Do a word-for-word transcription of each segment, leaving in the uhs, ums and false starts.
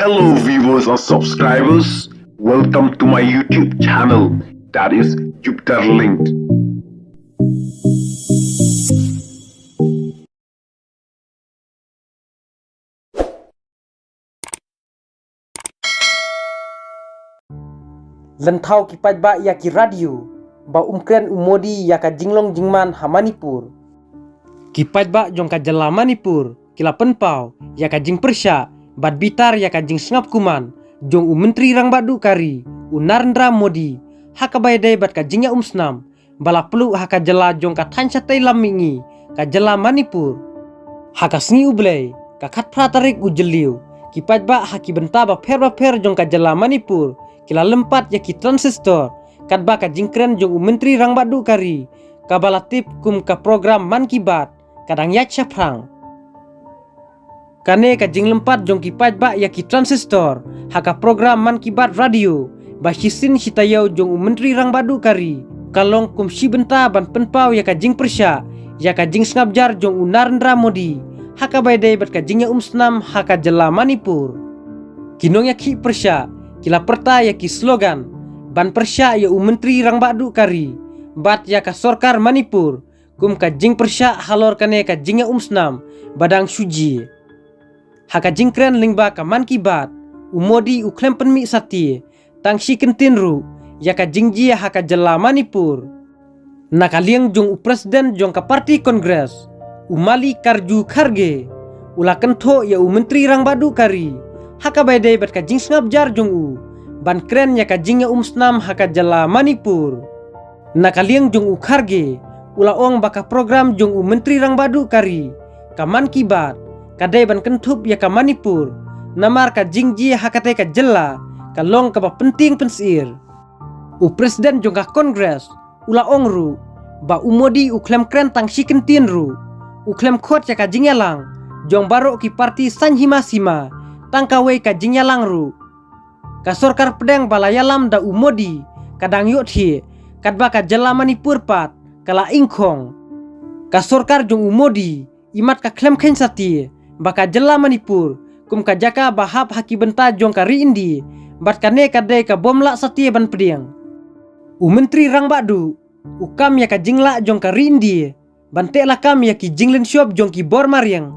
Hello, viewers and subscribers. Welcome to my YouTube channel, that is Jupiter Linked. Lynthaw ki paidbah ïa ki radio ba um kren u Modi ïa ka jinglong jingman ha Manipur. Ki paidbah jong ka jylla Manipur ki la pynpaw ïa ka jingpyrshah bad bitar ïa ka jingsngap kuman jong u Myntri Rangbah Duh ka ri, u Narendra Modi, ha kaba ïadei bad ka jingïaumsnam ba la pluh ha ka jylla jong ka thaiñ shatei lam mihngi, ka jylla Manipur. Ha ka sngi U Blei, ka khatphra tarik u Jylliew, ki paidbah ha ki bynta bapher bapher jong ka jylla Manipur ki la lympat ïa ki transistor, katba ka jingkren jong u Myntri Rangbah Duh ka ri, kaba la tip kum ka program Mann Ki Baat, ka dang ïaid shaphrang. Kane ka jinglympat jong ki paidbah ïa ki transistor ha ka program Mann Ki Baat radio ba shisien shi taïew jong u Myntri Rangbah Duh ka ri, ka long kum shi bynta ban pynpaw ïa ka jingpyrshah ïa ka jingsngap jar jong u Narendra Modi ha kaba ïadei bad ka jingïaumsnam ha ka jylla Manipur. Ki nongïakhih pyrshah ki la pyrta ïa ki slogan ban pyrshah ïa u Myntri Rangbah Duh ka ri bad ïa ka sorkar Manipur kum ka jingpyrshah halor kane ka jingïaumsnam ba dang shu jia. Ha ka jingkren lyngba ka Mann Ki Baat, u Modi u khlem pynmih satia tang shi kyntien ruh ïa ka jingjia ha ka jylla Manipur. Na ka liang jong u President jong ka party Congress, u Mallikarjun Kharge, u la kynthoh ïa u Myntri Rangbah Duh ka ri ha kaba ïadei bad ka jingsngap jar jong u ban kren ïa ka jingïaumsnam ha ka jylla Manipur. Na ka liang jong u Kharge, u la ong ba ka program jong u Myntri Rangbah Duh ka ri, ka Mann Ki Baat, ka dei ban kynthup ïa ka Manipur, namar ka jingjia ha katei ka jylla ka long kaba pyntieng pynsyier. U President jong ka Congress u la ong ruh ba u Modi u khlem kren tang shi kyntien ruh, u khlem khot ïa ka jingïalang jong baroh ki party saiñ hima sima, tang kawei ka jingïalang ruh. Ka sorkar pdeng ba la ïalam da u Modi ka dang ïohthiah, katba ka jylla Manipur pat ka la ingkhong. Ka sorkar jong u Modi imat ka khlem kheiñ satia ba ka jylla Manipur kum ka jaka ba hap ha ki bynta jong ka ri India, bad kane ka dei ka bym lah satia ban pdiang. U Myntri Rangbah Duh u kam ïa ka jinglah jong ka ri India ban teh lakam ïa ki jinglynshop jong ki bor mariang,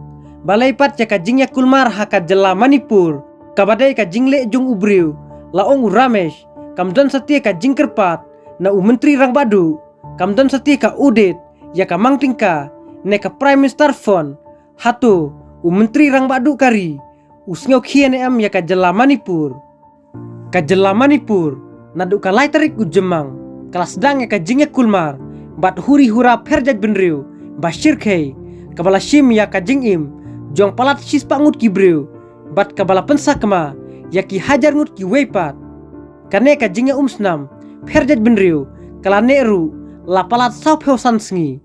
balei pat ïa ka jingïakulmar ha ka jylla Manipur kaba dei ka jingleh jong u briew. La ong u Ramesh, kam don satia ka jingkyrpad na u Myntri Rangbah Duh, kam don satia ka audit ïa ka mang tyngka ne ka Prime Minister Fund. Hato u Myntri Rangbah Duh ka ri u sngewkhia ne em ïa ka jylla Manipur? Ka jylla Manipur, naduh ka lai tarik u Jymmang, ka la sdang ïa ka jingïakulmar bad huri hura pher jaitbynriew ba shyrkhei, kaba la shim ïa ka jingim jong palat shispah ngut ki briew bad kaba la pynsakma ïa ki hajar ngut kiwei pat. Kane ka jingïaumsnam pher jaitbynriew ka la neh ruh la palat sawphew san sngi.